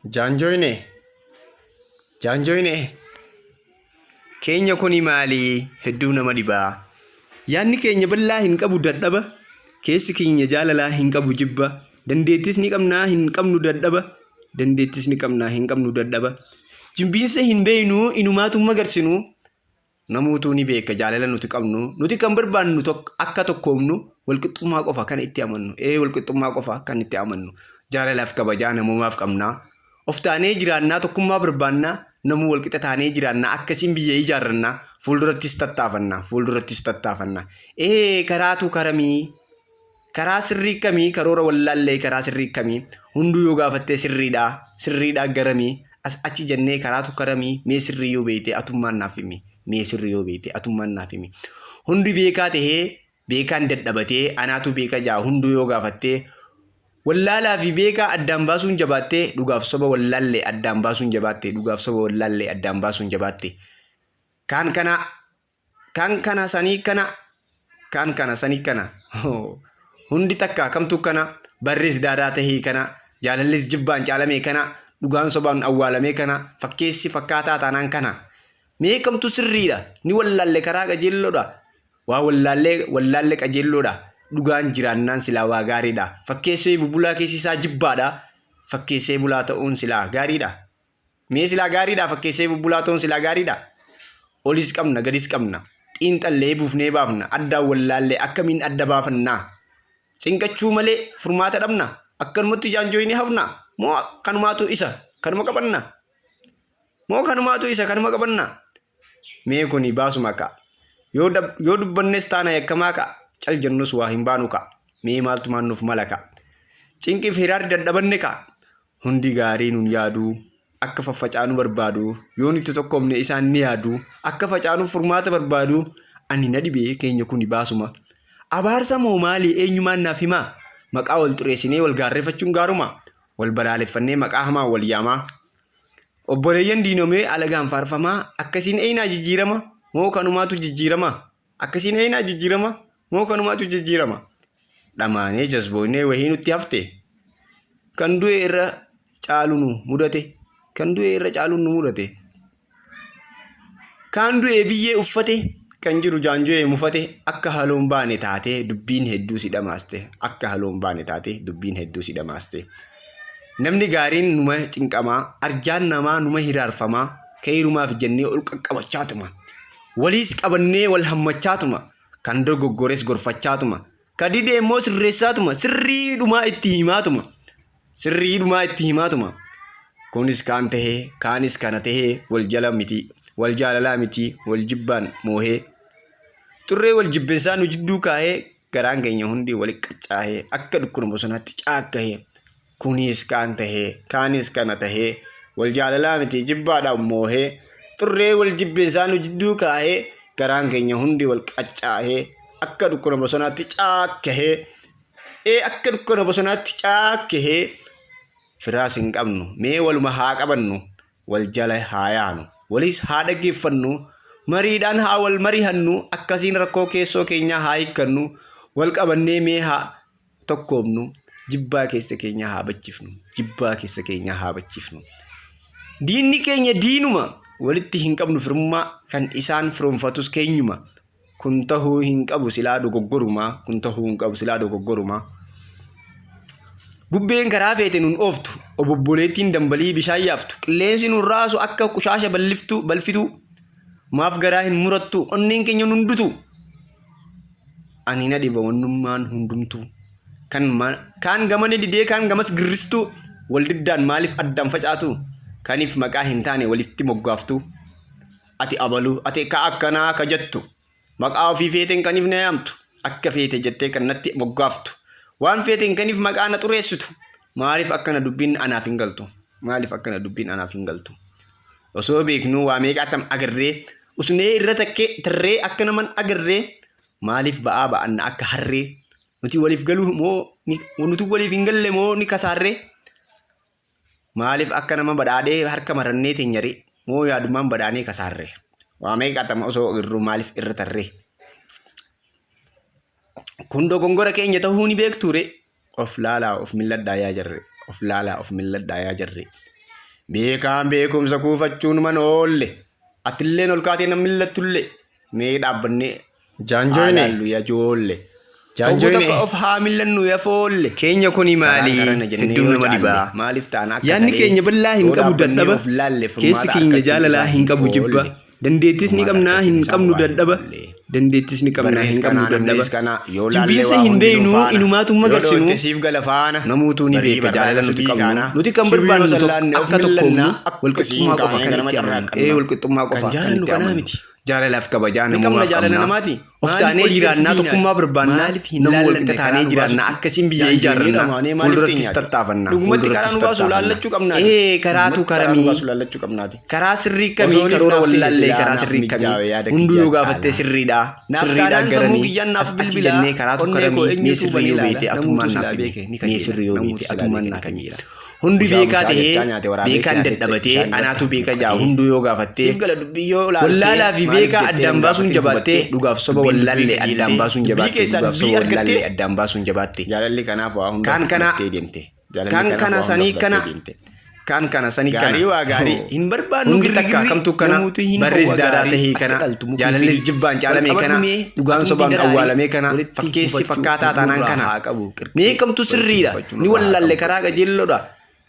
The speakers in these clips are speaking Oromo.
Jaanjooyne Jaanjooyne keenya kuni maali hedduu nama dhibaa. Yaadni keenya bal'aa hin qabu dadhaba. Keessi keenya jaalalaa hin qabu jibba. Dandeettis ni qabnaa hin qabnu dadhaba. Dandeettis ni qabnaa hin qabnu dadhaba. Jibbiinsa hin beeknu inumaatu magarsinu. Namuutuu ni beeka jaalala nuti qabnu. Nuti kan barbaannu akka tokkoomnu walqixxummaa qofa kan itti amannu. Ee walqixxummaa qofa kan itti amannu. Jaalalaaf kabajaa namoomaaf qabna. Of taanee jiraannaa tokkummaa barbaanna. Namuu walqixa taanee jiraanna. Akkasiin biyya ijaarranna. Fuuldurattis tattaafanna. Fuuldurattis tattaafanna. Ee karaatu karamii. Karaa sirrii kamii karoora wallaallee karaa sirrii kamii hunduu yoo gaafattee sirriidha sirriidha garamii as achi jennee karaatu karamii mee sirrii yoo beekte atummaan naaf himi mee sirrii yoo beekte atummaan naaf himi hundi beekaa tahee beekaan dadhabatee anaatu beeka jaa hunduu yoo gaafattee wallaalaa fi beekaa addaan baasuun jabaattee dhugaaf soba wallaallee addaan baasuun jabaatte dhugaaf soba wallaallee addaan baasuun jabaatte kaan kana Kan kana sanii kana kan kana sanii kana hundi takka kamtu kana barris daadaa tahii kana jaalallis jibbaan caalamee kana dhugaan sobaan awwaalamee kana fakkeessi fakkaataa taanaan kana mee kamtu sirriidha ni wallaalle karaa qajeelloodha waa wallaallee wallaalle qajeelloodha dhugaan jiraannaan silaa waa gaariidha fakkeessee bubulaa keessi isaa jibbaadha fakkeessee bulaa ta'uun silaa gaariidha. Mee silaa gaariidha fakkeessee bubbulaa ta'uun silaa gaariidha. Olis qabna gadis qabna. Xiinxallee buufnee baafna. Addaan wallaallee akkamiin adda baafannaa? Cinqachuu malee furmaata dhabna. Akkanumatti jaanjooyinee hafna. Moo kanumaatu isa kanuma qabanna? Moo kanumaatu isa kanuma qabanna? Mee kuni baasuma ka'a. Yoo dab- yoo dubbannes taana yakkamaa ka'a. Cal jennus waa hin baanu ka'a. Mee maaltumaan nuuf mala ka'a. Cinqiif hiraarri dadhabanne ka'a. Hundi gaarii nun yaadu, akka faffacaanu barbaadu, yoo nuti tokkoomne isaan ni yaadu, akka facaanuuf furmaata barbaadu, ani na dhibee keenya kuni baasuma. Abaarsa moo maali eenyumaan naaf himaa? Maqaa wal xureessinee wal gaarreeffachuun gaaruma? Wal balaaleffannee maqaa hamaan wal yaamaa? Obboleeyyan diinomee alagaan faarfamaa akkasiin eenaa jijjiirama moo kanumaatu jijjiirama? Akkasiin eenaa jijjiirama moo kanumaatu jijjiirama? Dhamaanee jazbooynee wahii nutti hafte. Kan du'e irra caalu nu mudate. Kan du'e irra caaluun nu mudate. Kaan du'e biyyee uffate kan jiru jaanjo'ee mufate akka haloon baane taatee dubbiin hedduu si dhamaaste. Akka haloon baane taatee dubbiin hedduu si dhamaaste. Namni gaariin numa cinqamaa, arjaan namaa numa hiraarfamaa, keeyrumaaf jennee ol qaqqabachaatuma. Waliis qabannee wal hammachaatuma, kan dogoggores gorfachaatuma, ka dide immoo sirreessaatuma, sirriidhumaa itti himaatuma. Sirriidhumaa itti himaatuma. Kunis kaan tahee, kaanis kana tahee, wal jala miti, wal jaalalaa miti, wal jibbaan moohee. Xurree wal jibbinsaa nu jidduu kaahee, garaan keenya hundi wali qaccaahee, akka dukkana bosonaatti caakkahee. Kunis kaan tahee, kaanis kana tahee, wal jaalalaa miti jibbaadhaan moohee, xurree wal jibbinsaa nu jidduu kaahee, garaan keenya hundi wal qaccaahee, akka dukkana bosonaatti caakkahee, ee akka dukkana bosonaatti caakkahee, firaas hin qabnu, mee waluma haa qabannu, wal jala haa yaanu, walis haa dhaggeeffannu, mariidhaan haa wal marihannu, akkasiin rakkoo keessoo keenyaa haa hiikkannu, wal qabannee mee haa tokkoomnu, jibbaa keessa keenyaa haa bachifnu, jibbaa keessa keenyaa haa bachifnu. Diinni keenya diinuma, walitti hin qabnu firummaa, kan isaan firoomfatus keenyuma. Kun tahuu hin qabu silaa dogoggoruma, kun tahuu hin qabu silaa dogoggoruma. Bubbeen karaa feete nun ooftu, obobboleettiin dambalii bishaan yaaftu, qilleensi nun raasu akka qushaasha balliftu balfitu, maaf garaa hin murattu, onneen keenya nun dutu. Ani na dhiba wannummaan hundumtuu. Kan kaan gamana didee kaan gamas girristuu wal diddaan maaliif addaan facaatu kaniif maqaa hin taane walitti moggaaftu ati abaluu ati ka akkanaa ka jettu maqaa ofii feeteen kaniif na yaamtu akka feete jettee kan natti moggaaftu waan feeteen kaniif maqaa na xureessitu maaliif akkana dubbiin anaaf hin galtu maaliif akkana dubbiin anaaf hin galtu osoo beeknuu waa meeqaatam agarree usnee irra takkee tarree akka naman agarree maaliif ba'aa ba'anna akka harree nuti waliif galuu moo nuti waliif hin galle moo ni kasaarree maaliif akka nama badhaadhee harka marannee teenyaree moo yaadumaan badhaanee kasaarree waa meeqaatam osoo irru maaliif irra tarree kun dogongora keenya ta'uu ni beektuure of laalaa of milladhaa yaa jarre of laalaa of milladhaa yaa jarre. Beekaan beekumsa kuufachuun man oolle. Atilleen ol kaatee nan millattullee. Mee dhaabbannee Jaanjooyne. haa laallu yaa joolle. Jaanjooyne. Oguu tokko of haa millannu yaa foolle. Keenya kuni Karaan maali? karana jennee Hedduu yoo nama caalle dhibaa. maaliif taana akka Yaadni kalee keenya bal'aa hin yoo qabu dhaabbannee dadhaba. of laalle Keessi furmaata keenya argachuun jaalalaa isaa hin hin qabu jibba. oolle. Dandeettis ni Furmaata qabnaa argachuun hin isaa qabnu waa hin dadhaba. oolle. Dandeettis ni qabnaa Barrees hin qabnu kanaa dadhaba. namnis kana yoo laallee Jibbiinsa waa hin hundi nu beeknu faana. inumaatu Yoo magarsinu. dhoofte siif gala faana. Namuutuu ni Barii beeka jaalala barraaqna nuti subii qabnu. kaana. Nuti kan Sibii yoo barbaannu tokko sallaanne of akka tokkoomnu millanna akkasiin walqixxummaa qofa kaanee kan ganama itti amannu. carraaqanna. Ee walqixxummaa Kan qofa kan jaalannu itti kanaa amannu. miti. Jaalalaaf kabajaa Ni qabna namummaaf jaalala qabna. namaati. Of Maaliif taanee wal jiraannaa jibbiina? tokkummaa barbaannaa Maaliif hin namuu laallanne walqixa karaa taanee nu jiraannaa baasutti? akkasiin biyya Jaanjooynee ijaarranna dhamaanee maaliif fuuldurattis teenyaati? tattaafanna Dhugumatti karaa fuuldurattis nu baasu tattaafanna. laallachuu qabnaati. Ee karaatu Dhugumatti karaa nu karamii baasu laallachuu qabnaati. karaa sirrii kamii Osoo karoora naaf ta'e wallaallee silaa karaa naaf sirrii mijaa'e kamii yaada hunduu yoo kiyyaa gaafattee caalaa. sirriidha Naaf sirriidha taanaan sammuu garanii kiyyaan naaf as achi bilbilaa jennee karaatu onnee koo karamii mee eenyutu sirrii banee yoo ilaala beekte namuutu atummaan silaa naaf himi beeke ni mee kajeela sirrii yoo namuutu beekte silaa atummaan beeke ni naaf himi. kajeela. Hundi Bushaa beekaa bushaa tahee jechaa nyaate waraabessi beekaan nyaate dadhabatee bishaan anaatu irratti beeka jaa hanqatee. hunduu yoo gaafattee Siif gala dubbii yoo laaltee wallaalaa fi maaliif beekaa jettee addaan hin baasuun gaafatin jabaattee hubattee dhugaaf soba dubbiin dubbii wallaallee addaan qajeeltee baasuun dubbii jabaattee keessaa dhugaaf dubbii soba wallaallee argattee addaan baasuun jabaatte. jaalalli kanaaf waa hunda Kaan kana fudhattee deemte. Jaalalli kaan kanaaf kana waa hunda sanii kana fudhattee deemte. kaan kana sanii kana Gaarii waa gaarii hin barbaannu hundi takka girrigirri kamtu kana namuutu hin barrees hawwa daadaa gaarii tahee akka kana dhaltu mukni jaalallis firii. jibbaan Wal caalame qabadhu kana mee dhugaan atumti sobaan daraarii awwaalame kana walitti fakkeessi hubachuu fakkaataa taanaan nurraa kana haa qabu qirqee mee kamtu walitti sirriidha hubachuu ni nurraa haa wallaalle qabu karaa qirqee. qajeelloodha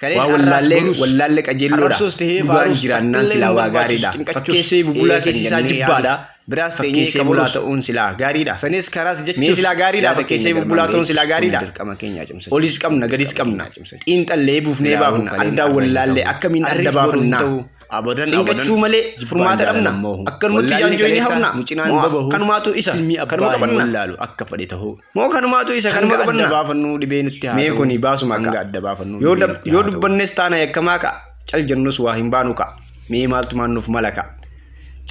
Kalees waa har'aas wallaallee borus wallaallee qajeelloodha arrabsoos tahee dhugaan faarus jiraannaan akkallee silaa nu waa barbaachisu gaariidha cinqachuus fakkeessee bubulaa ee san keessi isaa jennee jibbaadha yaaduuf biraas teenyee fakkeessee bulaa kabolus ta'uun silaa gaariidha sanis karaas mee jechuus silaa gaariidha yaada fakkeessee keenya bubbulaa galmaan ta'uun silaa geechuus kun gaariidha dirqama keenya cimsachuu olis qabna gadis dirqama qabna keenya cimsachuu. xiinxallee buufnee Silaahuu baafna kaleen addaan arra hin wallaallee ta'u akkamiin adda arris boru hin baafna ta'u abadan abadan cinqachuu malee jibbaan furmaata dhabna jaalalan moohu akkanumatti wallaalli jaanjooyni kaleessa hafna nu cinaan moo babahu kanumaatu isa ilmi kanuma abbaa hin qabanna wallaalu akka fedhe ta'uu moo kanumaatu isa kanuma hanga adda qabanna baafannuu dhibee nutti haa mee ta'u kuni baasuma hanga ka'a adda baafannuu yoo dhibee dab- nutti yoo haa ta'u dubbannes taana yakkamaa ka'a cal jennus waa hin baanu ka'a mee maaltumaan nuuf mala ka'a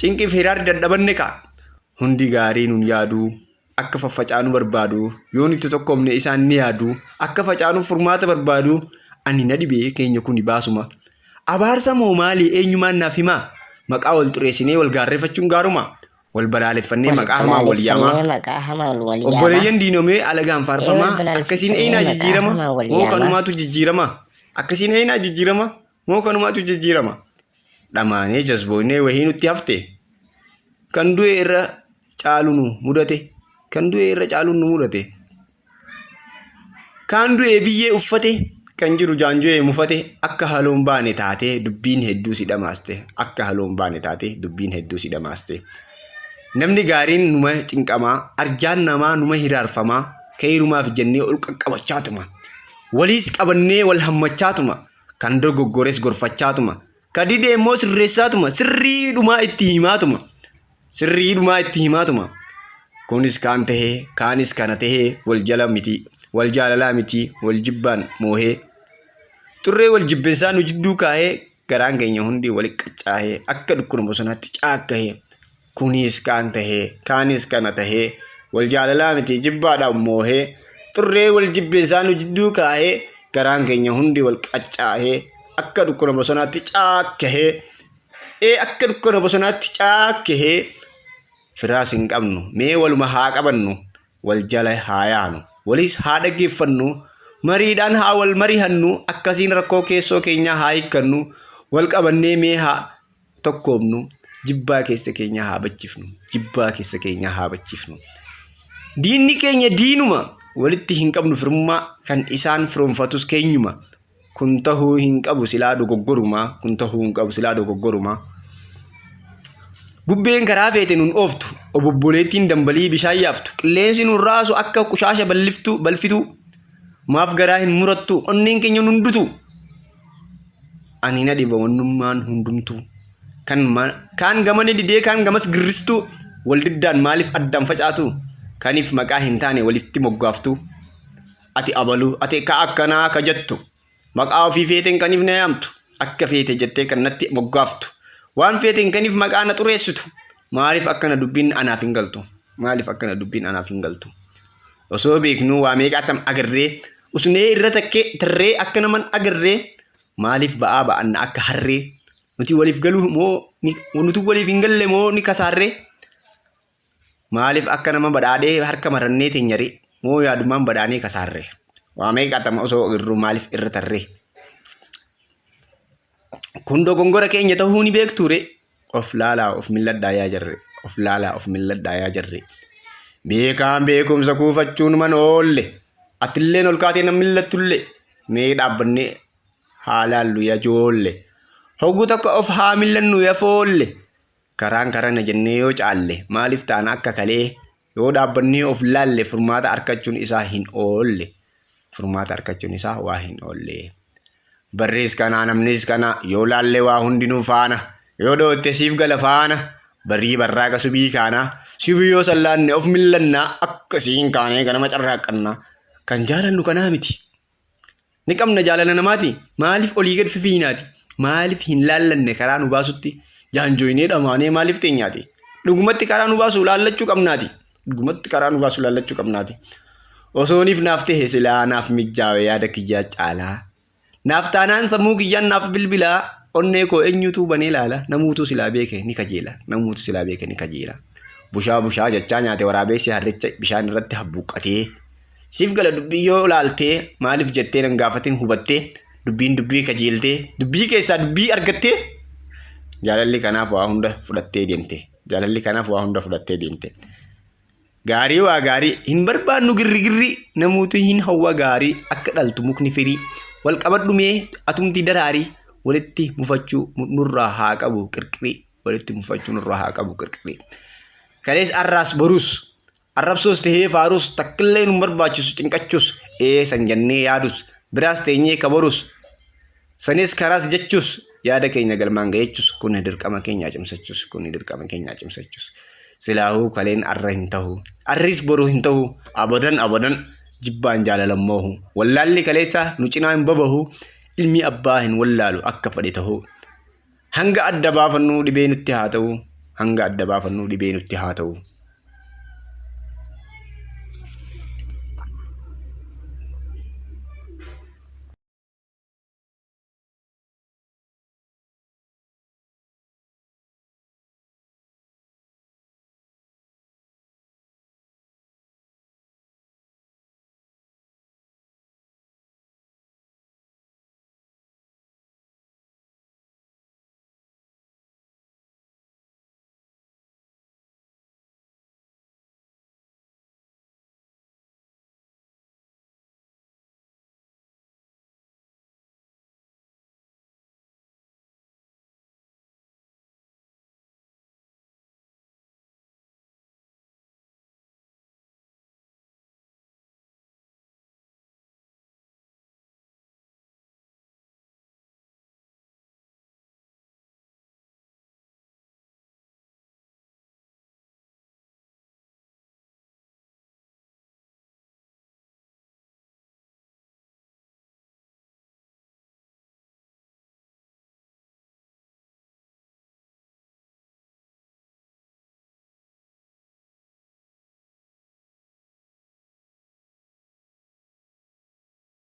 cinqiif hiraarri dadhabanne ka'a hundi gaarii nun yaaduu akka faffacaanu barbaadu yoo nuti tokkoomne isaan ni yaadu akka facaanuuf furmaata barbaadu ani na dhibee keenya kuni baasuma abaarsa moo maalii eenyumaan naaf himaa maqaa wal xureessinee wal gaarreeffachuun gaaruma wal balaaleffannee Wal maqaa hamaa wal yaamaa balaaleffannee maqaa hamaan wal yaamaa. obboleeyyan diinomee alagaan Ee wal faarfamaa akkasiin balaaleffannee eenaa maqaa jijjiirama hamaan wal moo yaamaa. kanumaatu jijjiirama akkasiin eenaa jijjiirama moo kanumaatu jijjiirama dhamaanee jazboonnee wahii nutti hafte kan du'e irra caalu nu mudate kan du'e irra caaluun nu mudate kaan du'e biyyee uffate kan jiru jaanjo'ee mufate akka haloon baane taatee dubbiin hedduu si dhamaaste akka haloon baane taatee dubbiin hedduu si dhamaaste namni gaariin numa cinqamaa arjaan namaa numa hiraarfamaa keeyrumaaf jennee ol qaqqabachaatuma waliis qabannee wal hammachaatuma kan dogoggores gorfachaatuma ka dide immoo sirreessaatuma sirriidhumaa itti himaatuma sirriidhumaa itti himaatuma kunis kaan tahee kaanis kana tahee wal jala miti wal jaalalaa miti wal jibbaan moohee xurree wal jibbinsaa nu jidduu kaahee garaan keenya hundi wali qaccaahee akka dukkana bosonaatti caakkahee kunis kaan tahee kaanis kana tahee wal jaalalaa miti jibbaadhaan moohee xurree wal jibbinsaa nu jidduu kaahee garaan keenya hundi wal qaccaahee akka dukkana bosonaatti caakkahee ee akka dukkana bosonaatti caakkahee firaas hin qabnu mee waluma haa qabannu wal jala haa yaanu waliis haa dhaggeeffannu mariidhaan haa wal marihannu akkasiin rakkoo keessoo keenyaa haa hiikkannu wal qabannee mee haa tokkoomnu jibbaa keessa keenyaa haa bachifnu jibbaa keessa keenyaa haa bachifnu diinni keenya diinuma walitti hin qabnu firummaa kan isaan firoomfatus keenyuma kun tahuu hin qabu silaa dogoggoruma kun tahuu hin qabu silaa dogoggoruma bubbeen karaa feete nun ooftu obobboleettiin dambalii bishaan yaaftu qilleensi nun raasu akka qushaasha balliftu balfitu maaf garaa hin murattu onneen keenya nun dutu ani na dhiba wannummaan hundumtuu kan kaan gamana didee kaan gamas girristuu wal diddaan maaliif addaan facaatu kaniif maqaa hin taane walitti moggaaftu ati abalu ati ka akkanaa ka jettu maqaa ofii feeteen kaniif na yaamtu akka feete jettee kan natti moggaaftu waan feeteen kaniif maqaa na xureessitu maaliif akkana dubbiin anaaf hin galtu maaliif akkana dubbiin anaaf hin galtu osoo beeknuu waa meeqaatam agarree usnee irra takkee tarree akka naman agarree maaliif ba'aa ba'anna akka harree nuti waliif galuu moo nuti waliif hin galle moo ni kasaarree maaliif akka nama badhaadhee harka marannee teenyaree moo yaadumaan badhaanee kasaarree waa meeqaatam osoo irruu maaliif irra tarree. Kun dogongora keenya tahuu ni beektuure? Of laalaa of milladhaa yaa jarre. Of laalaa of milladhaa yaa jarre. Beekaan beekumsa kuufachuun man oolle. Atilleen ol kaatee nan millattullee. Mee dhaabbannee haa laallu yaa joolle. Hogguu tokko of haa millannu yaa foolle. Karaan karana jennee yoo caalle maaliif taana akka kalee yoo dhaabbannee of laalle furmaata arkachuun isaa hin oolle. Furmaata arkachuun isaa waa hin oolle. Barris kana namnis kana yoo laalle waa hundinuu faana yoo dhootte siif gala faana barrii barraaqa subii kaana subii yoo sallaanne of millannaa akkasiin kaanee ganama carraaqqannaa kan jaalannu kanaa miti. Ni qabna jaalala namaati. Maaliif olii gad fifiinaati? Maaliif hin laallanne karaa nu baasutti? Jaanjooynee dhamaanee maaliif teenyaati? Dhugumatti karaa nu baasu laallachuu qabnaati. Dhugumatti karaa nu baasu laallachuu qabnaati. Osooniif naaf tahe silaa naaf mijjaawe yaada kiyyaa caalaa. Naaf taanaan sammuu kiyyaan naaf bilbilaa onnee koo eenyutu banee laala namuutu silaa beeke ni kajeela namuutu silaa beeke ni kajeela. Bushaa bushaa jechaa nyaate waraabeessi harricha bishaan irratti habbuuqqatee. Siif gala dubbii yoo laaltee maaliif jettee nan gaafatin hubattee dubbiin dubbii kajeeltee dubbii keessaa dubbii argattee jaalalli kanaaf waa hunda fudhattee deemte jaalalli kanaaf waa hunda fudhattee deemte. Gaarii waa gaarii hin barbaannu girrigirri namuutu hin hawwa gaarii akka dhaltu mukni firii wal qabadhu mee atumti daraarii walitti mufachuu nurraa haa qabu qirqirii walitti mufachuu nurraa haa qabu qirqirii. Kalees arraas boruus Arrabsoos tahee faaruus takkillee nun barbaachisu cinqachuus ee san jennee yaadus biraas teenyee kaborus sanis karaas jechuus yaada keenya galmaan gahechuus kun dirqama keenyaa cimsachuus kun dirqama keenyaa cimsachuus silaahuu kaleen arra hin tahu arris boru hin tahu abadan abadan jibbaan jaalalan moohu wallaalli kaleessaa nu cinaa hin babahu ilmi abbaa hin wallaalu akka fedhe tahu hanga adda baafannuu dhibee nutti haa ta'u hanga adda baafannuu dhibee nutti haa ta'u.